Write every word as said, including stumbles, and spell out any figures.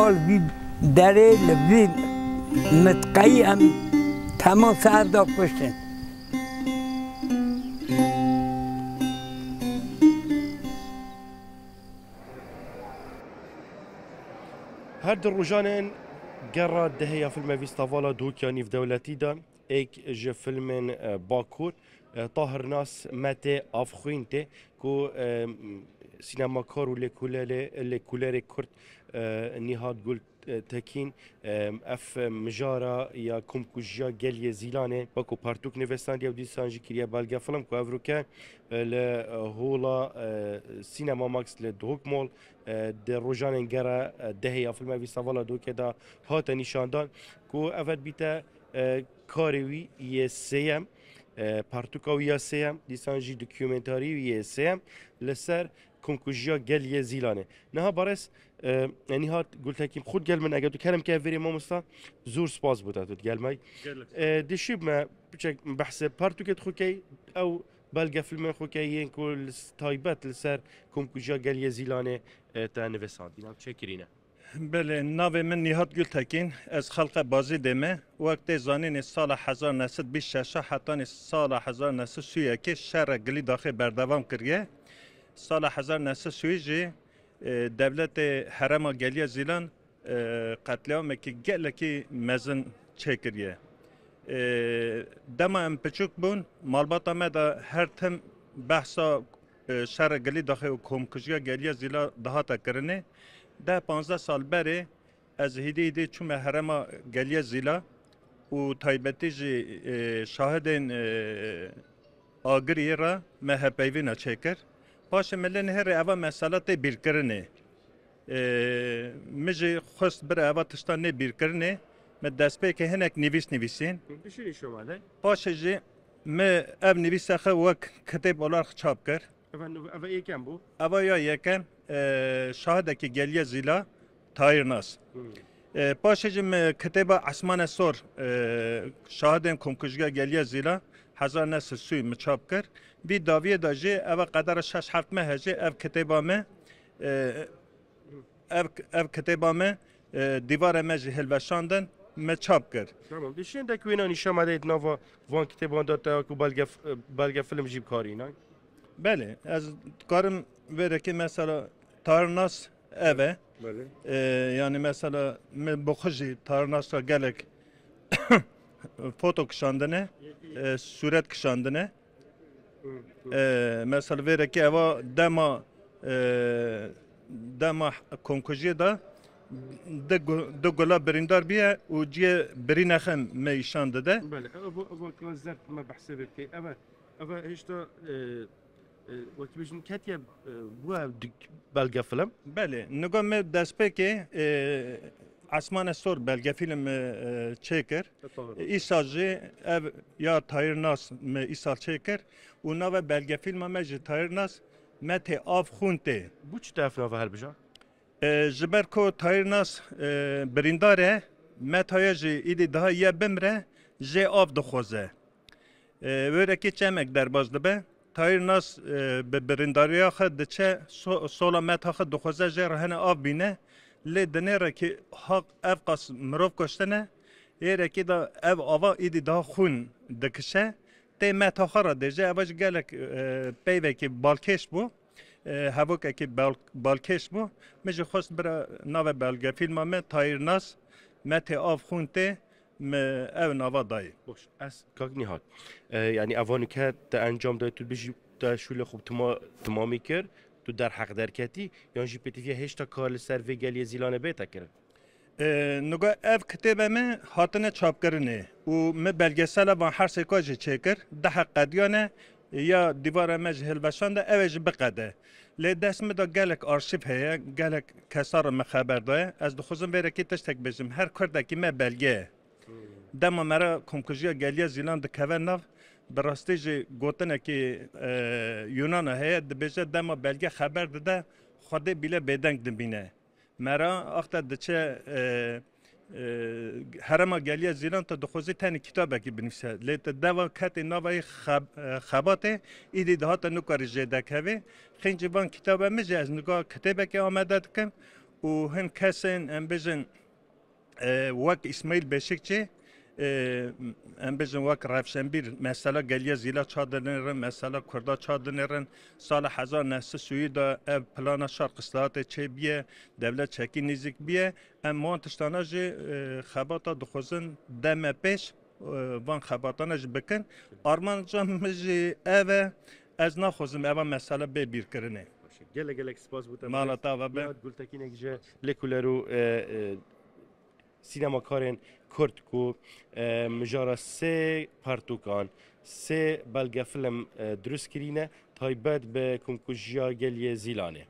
Ol vî derê li vî mitqeyî em temam ser da kuştin. Her di rojanên gera dehê ya filmê Vîstavala Dûkiya Nîvdewletî de êk ji filmên, e, Bakur, e, Tahir Nas me tê avxwîn tê ku, e, sînemakar û lêkolelê-, lêkolerê Kurd, e, Nîhat Gul, e, Tekîn, e, ev mijara ya komkujiya Geliyê Zîlanê wekû pertûk nivîsandiye û dîsan jî kiriye belgefilm ku evroke, e, li, e, hola, e, Cinema Max li Duhokmol, e, di rojanên gera, e, dehê ya filmê Vîstavala Dûkê de hate nîşandan ku ev dibîte, e, karê wî yê sêyem, e, pertûka wî ya sêyem, dîsan jî dokumentarî wî yê sêyem li ser komkujiya Geliyê Zîlanê. Niha barêz, e, Nîhat Gultekîn, xwe digel min, eger tu kerem ke vêrê mamosta, zor spas bo te tu digel me. Gelek. E, dişî me piçek behsê pertûkê xwe key, ew belgefilmên xwe key yên ku li s-, taybet li ser komkujiya Geliyê Zîlanê, e, te nivîsandî, nav çêkirîne. Belê, navê min Nîhat Gultekîn, ez xelqê Bazîdê me. Wek tê zanînê sala hezar neh sed bîst şeş hetanî sala hezar neh sed sî yekê şerê Gilîdaxê berdewam kiriye. Sala hezar neh sed sî jî, e, dewletê Herêma Geliya Zîlan, e, qetlîamekî gelekî mezin çêkiriye. E, dema em piçûk bûn, malbata me de her tim behsa, e, şerê Gilîdaxê û komkujiya Geliya Zîla dihate kirinê. Deh panzdeh sal berê ez hîdî hîdî çûme herêma Geliya Zîla û taybetî jî, e, şahidên, e, Agiriyê re me hevpeyvîna çêkir. Paşê min lê nihêrê eva mesela tê bîrkirinê. E, min jî xwest bira eva tişta nê bîrkirinê, min destpêkê hinek nivîs nivîsîn. Bişîrî şoma de. Paşê jî min ev nivîsa xwe wek kitêb olarak çap kir. Eva, eva yekem bû? Eva ya yekem, e, şahidekî Geliya Zîla, Tahir Nas. Hmm. E, paşê jî min kitêba Esmane Sor, e, şahidên komkujiya Geliya Zîla, hezar neh sed sî min çap kir. Vî dawiyê de jî eva qedera şeş heft meh e jî ev kitêba min, e, ev, ev kitêba min, e, dîvara me jî hilweşandin, me çap kir. Tamam. Dişên de ku wêna nîşan me de nava van kitêban de te ku belgef-, belgefilm jî bikarî ne? Belê, ez dikarim vêrekê mesela Tahir Nas ev e. Belê. E, yani mesela min bi xwe jî Tahir Nas ra gelek foto kişandine, e, sûret kişandine. E, mesela vêrekê eva dema, e, dema komkujiyê de du gu-, du gula birîndar bîye û ciyê birîne xem me îşan dide. Belê, eva, eva ka zert me behsê vê bikey. Eva, eva hêşta, e, e, wekî bêjin ketiye, e, bû ev dik-, belgefilm? Belê, niga me destpêkê, e, Esmane Sor belgefîlm, e, e, çêkir. E, tamam. Îsal jî ev ya Tahir Nas me îsal çêkir û nava belgefîlma me jî Tahir Nas me tê av xûn tê. Bû çi te ev nava hilbija? E, ji ber ku Tahir Nas, e, birîndar e, me taya jî îdî daha ye bimre, jê av dixwaze. E, wêrekê çemek derbas dibe. Tahir Nas, e, bi birîndariya xwe diçe so-, sola meta xwe dixwaze jê re hene av bîne. Lê dinêre ki haq ev qas mirov kuştine, êrekê de ev ava îdî daha xûn dikişe. Tê meta xwe re dêje, eva jî gelek, e, peyvekî balkêş bû. E, hevokekî bal-, balkêş bû. Min jî xwest bira navê belgefîlma me Tahir Nas, me tê av xûn tê, me ev nava dayê. Baş, ez kak Nîhat. E, yani eva nûke te encam dayê, tu bijî te şûlê xwe tima-, timamî kir, tu derheq derketî, yan jî pêtivî hêşta kar li ser vê geliyê Zîlanê bê te kirin? E, niga ev kitêbe me hatine çapkirinê û me belgesela van her sêka jî çêkir, deheq qediyane ya dîvara me ji hilveşan de ew ê jî biqede. Lê dest min de gelek arşîv heye, gelek kesa re min xeber daye. Ez dixwazim vêrekê tiştek bêjim. Her kurdekî me belge ye. Dema me re komkujiya geliya Zîlan dikeve nav, bi rastî jî gotinekî, e, Yunana heye, dibêje dema belge xeber dide, Xwedê bîle bêdeng dibîne. Me re axte diçe, e, e, herêma geliya Zîlan, tu dixwazî tenê kitabekî binivîse. Lê tu deva ketê nava yê xeb-, e, xebatê, îdî dihate nikarî jê dekevê. Xêncî van kitabe min jî ez nika kitêbekê amade dikim û hin kesên, em bêjin, e, wek Îsmaîl Beşikçî, e, em bêjin wek rewşenbîr, mesela geliya Zîla ça dinêrin, mesela Kurda ça dinêrin. Sala hezar neh sed sûyî de ev plana Şarq Îslahatê çêbiye, dewlet çekî nêzîk biye. Em wan tiştana jî, e, xebata dixwazin deme pêş, e, van xebatana jî bikin. Armanca min jî ev e, ez naxwazim eva mesele bê bîrkirinê. Gelek gelek spas bo te. Mala te ava be. Nîhat Gultekînek ji lêkolêr û, e, e, sînemakarên Kurd ku, e, mijara sê pertûkan, sê belgefilm, e, dirust kirîne, taybet bi komkujiya geliyê Zîlanê.